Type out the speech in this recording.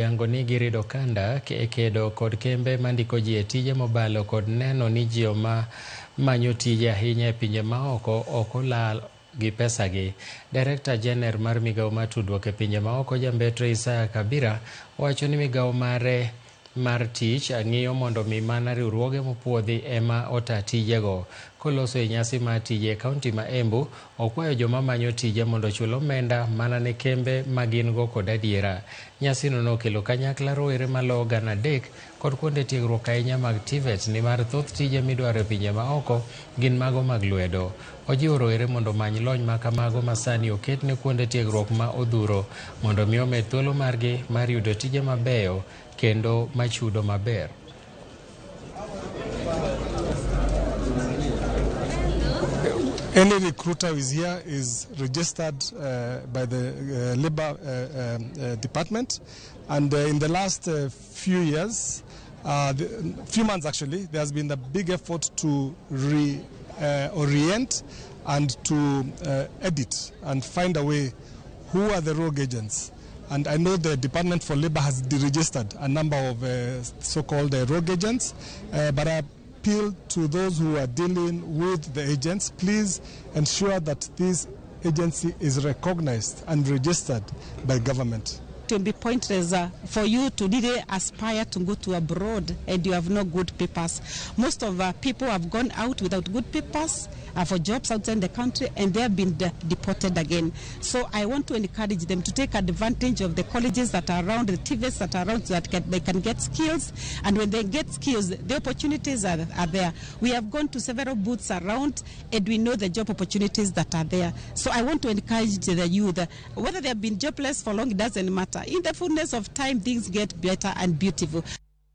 Yango ni girido kanda e kedo kod kembe mandiko ji e tije mobalo kod neno ni joma manyo tije ahinya e pinje maoko ok olal gi pesagi. Director General mar migao mar tudruok e pinje maoko Jambetre Isaiah Kabira wacho ni migao mare mar tich ng'iyo mondo mi mana riwruoge mopuodhi ema ota tijego. Koloso e nyasi mar tije e kaunti ma Embu, okwayo joma manyo tije mondo ochul omenda mana ne kembe ma gin go kod adiera. Nyasino nokelo kanyakla rowere maloyo 300 kod kuonde tiegruok ahinya mag TVET nimar thoth tije midwaro e pinje maoko gin mago mag lwedo. Ojiwo rowere mondo omany lony ma kamago ma sani oket ne kuonde tiegruok ma odhuro mondo mi omed thuolo margi mar yudo tije mabeyo kendo machudo maber. Any recruiter who is here is registered by the Labor Department, and in the last few years, few months actually, there has been a big effort to reorient and to edit and find a way who are the rogue agents. And I know the Department for Labor has deregistered a number of so-called rogue agents, but I appeal to those who are dealing with the agents, please ensure that this agency is recognized and registered by government. It will be pointless for you to really aspire to go to abroad and you have no good papers. Most of people have gone out without good papers for jobs outside the country, and they have been deported again. So I want to encourage them to take advantage of the colleges that are around, the TVETs that are around, so that they can get skills. And when they get skills, the opportunities are there. We have gone to several booths around, and we know the job opportunities that are there. So I want to encourage the youth, whether they have been jobless for long, it doesn't matter. In the fullness of time, things get better and beautiful.